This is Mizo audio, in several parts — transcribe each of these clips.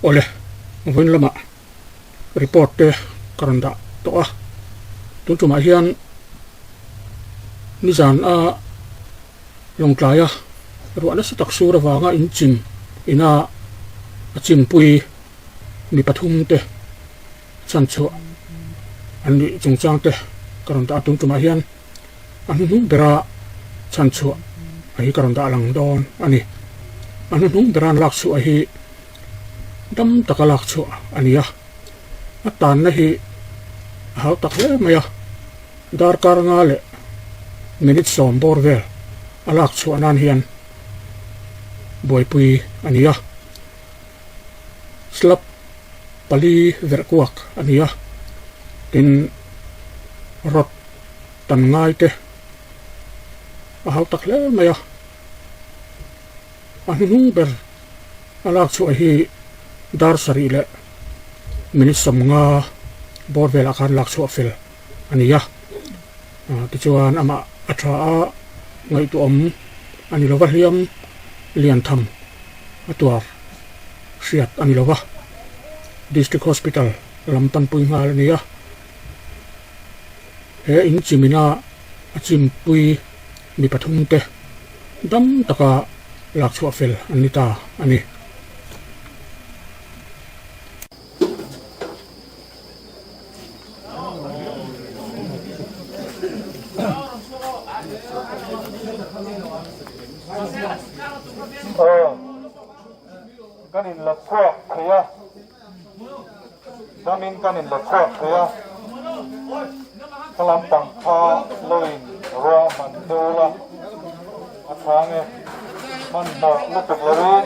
Awle, vawiin lamah report te ka rawn dah tawh a, tun tumah hian nizan a lawngtlai a ruah nasa tak sur avanga in chim ina a chimpui mi pathum te chhanchhuah an nih chungchang te ka rawn dah a, tun tumah hian a hnuhnung bera chhanchhuah a hi ka rawn dah lang dawn a ni. A hnuhnung bera an lak chhuah hi dam taka lak chhuah a ni a, a tanna hi a hau tak hle mai a, darkar nga leh minute sawm bawr vel a lak chhuah nan hian buaipui a ni a, slab pali verh kuak a ni a, tin rod tan ngai te a hau tak hle mai a, a hnuhnung ber a lak chhuah hi dar sarih leh minute sawmnga bawr velah khan lak chhuah fel a ni a, tichuan amah a tha a ngaihtuahawm a ni lova hliam lian tham a tuar hriat a ni lova District Hospital lam panpui nghal a ni a. He in chimina a chimpui mi pathum te dam taka lak chhuah fel an ni ta a ni. Kan in la chhuak thei a. Damin kan in la chhuak thei a, kha lampang kha loin ruah hman deuh la a chhang e, hmanhmawh lutuk loin,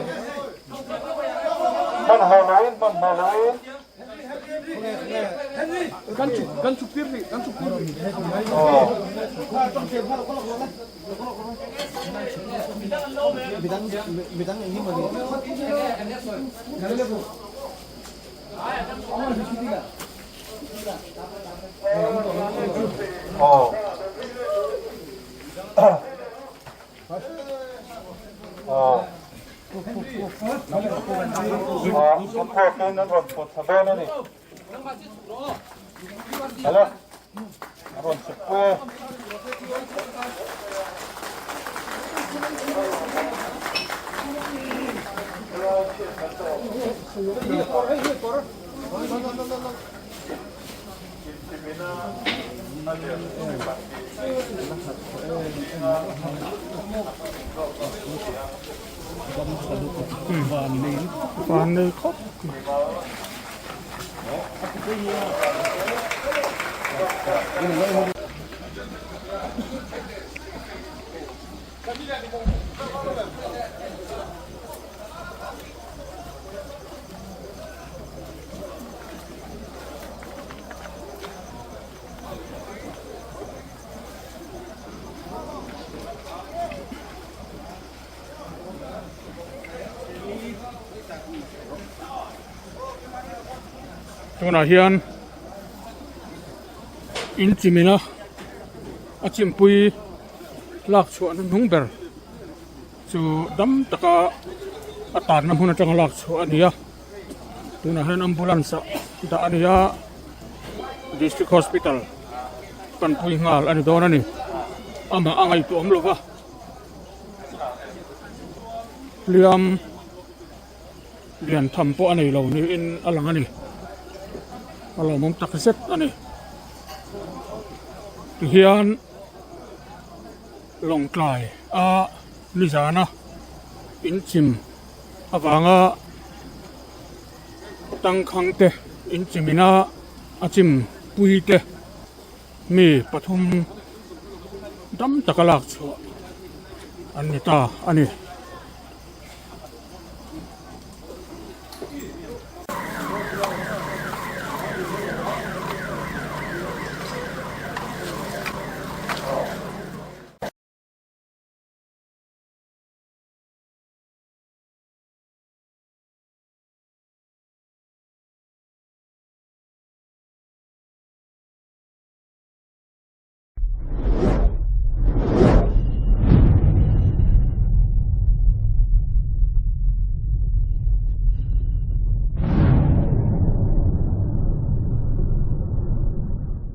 hmanhmawh loin, hmanhmawh loin. Aw. Aw. Aw. A khuakin an rawn pawt thla dawn a ni. Hello. A rawn chhuk pui e. Van nei khawp mai. Tunah hian in chimina a chimpui lak chhuah na hnung ber chu dam taka a tanna hmun atanga lak chhuah a ni a tunah hian ambulance ah dah a ni a district hospital panpui nghal a ni dawn a ni amah a ngaihtuah awm lova. Hliam lian tham pawh a nei lo niin a lang a ni a lawmawm tak zet a ni tihian lawngtlai a nizana inchim avanga tangkhang te inchimina a chim pui te. Mi pathum dam taka lak chhuah an ni ta a ni.